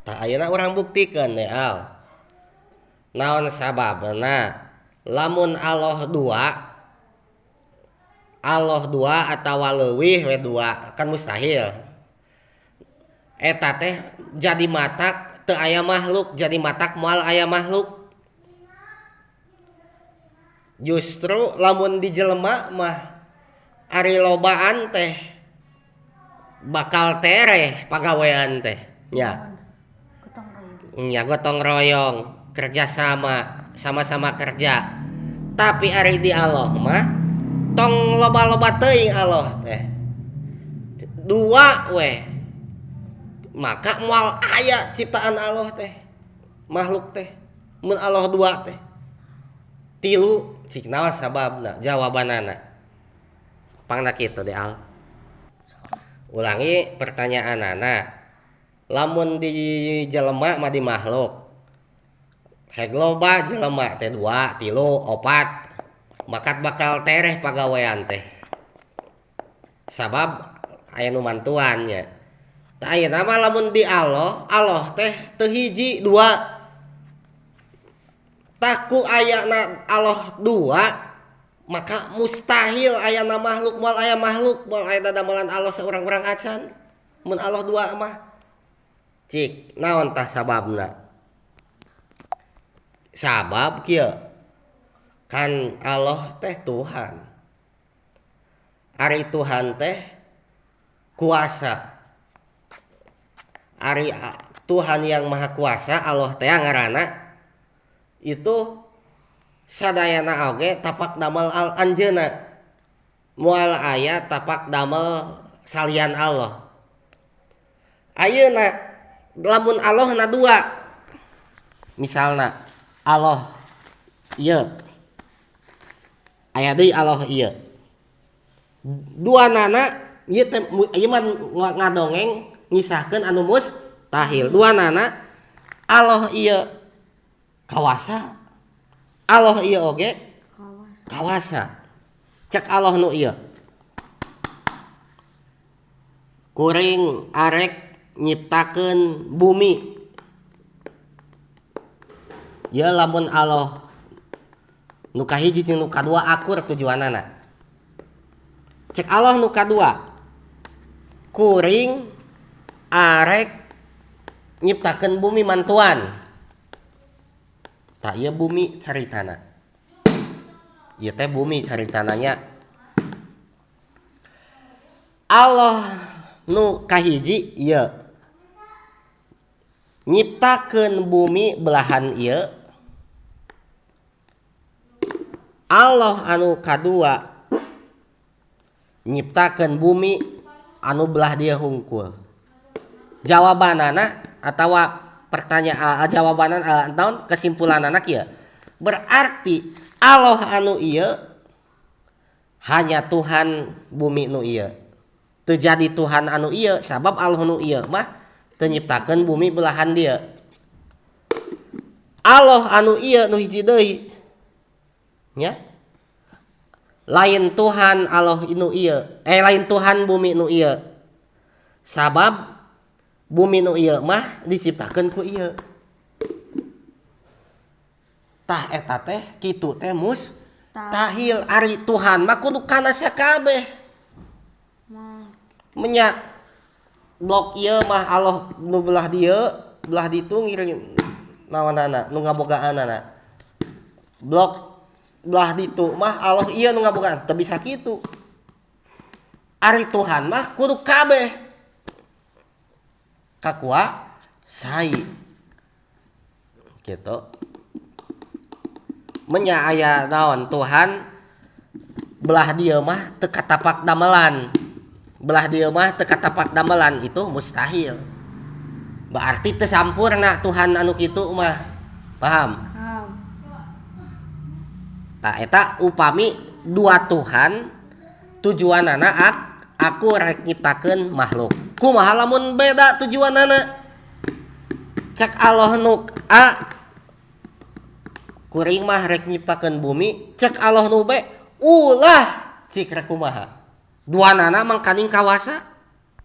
Tah ayeuna urang buktikeun deh al. Naon sababna lamun Allah dua atawa leuwih we dua kan mustahil. Eta teh jadi matak teu aya makhluk, jadi matak moal aya makhluk. Justru lamun di jelema mah ari lobaan teh bakal tereh pagawean teh nya. Gotong royong. Nya gotong royong, kerjasama, sama-sama kerja. Tapi ari di Allah mah tong loba-loba teuing Allah teh. Dua weh. Maka moal aya ciptaan Allah teh. Makhluk teh. Mun Allah dua teh. Tilu cik naon sababna jawabanana. Pangna kitu deh al. Ulangi pertanyaanana. Lamun di jelema mah di makhluk. Heg loba jelema teh 2, 3, 4. Maka bakal tereh pagawean teh. Sabab aya nu mantuan nya. Tah ayeuna mah lamun di Allah, Allah teh teu hiji dua. Taku ayana Allah dua, maka mustahil ayana makhluk, moal aya makhluk, moal aya dadamelan Allah saurang-urang acan. Mun Allah dua mah. Cik, naon tah sababna? Sabab kieu. Kan Allah teh Tuhan. Ari Tuhan teh kuasa. Ari Tuhan yang Maha Kuasa, Allah teh ngaranna itu sadayana oge tapak damel anjeunna. Moal aya tapak damel salian Allah. Ayeuna lamun Allah na dua. Misalna Allah ieu. Aya deui Allah ieu. Dua nana ieu teh ieu mah ngadongeng ngisahkeun anu mustahil. Dua nana Allah ieu kawasa, Allah ieu oge kawasa. Cek Allah nu ieu kuring arek nyiptakeun bumi. Ya lamun Allah nu kahiji jeung nu kadua akur tujuanana. Cek Allah nu kadua kuring arek nyiptakeun bumi mantuan. Tah ieu bumi caritana. Ieu teh bumi caritananya. Allah nu kahiji ieu nyiptakeun bumi belahan ieu. Allah anu kadua nyiptakeun bumi anu belah dia hungkul. Jawabanana atawa pertanyaan jawabanan naon kesimpulanana kieu. Berarti Allah anu ieu hanya Tuhan bumi nu ieu. Teu jadi Tuhan anu ieu sabab Allah nu ieu mah teu nyiptakeun bumi belahan dia. Allah anu ieu nu hiji deui nya lain Tuhan Allah nu ieu, lain Tuhan bumi nu ieu. Sabab bumi nu ieu mah diciptakeun ku ieu. Tah eta teh kitu teh mustahil. Ari Tuhan mah kudu kana sakabeh. Menya blok ieu mah Allah nu belah dieu, belah ditu ngirim naonana nu ngabogaanana. Blok belah ditu mah Allah ieu nu ngabogaan, teu bisa kitu. Ari Tuhan mah kudu kabeh kakuasai gitu. Menya aya naon Tuhan belah dieu mah teu katapak damelan. Belah dieu mah teu katapak damelan itu mustahil. Berarti teu sampurna Tuhan anu kitu mah. Paham? Tah eta upami dua Tuhan tujuanana aku rek nyiptakeun makhluk. Kumaha lamun beda tujuanana? Cek Allah nu A kuring mah rek nyiptakeun bumi, cek Allah nu B ulah cik rek kumaha. Duanana mangkaning kawasa.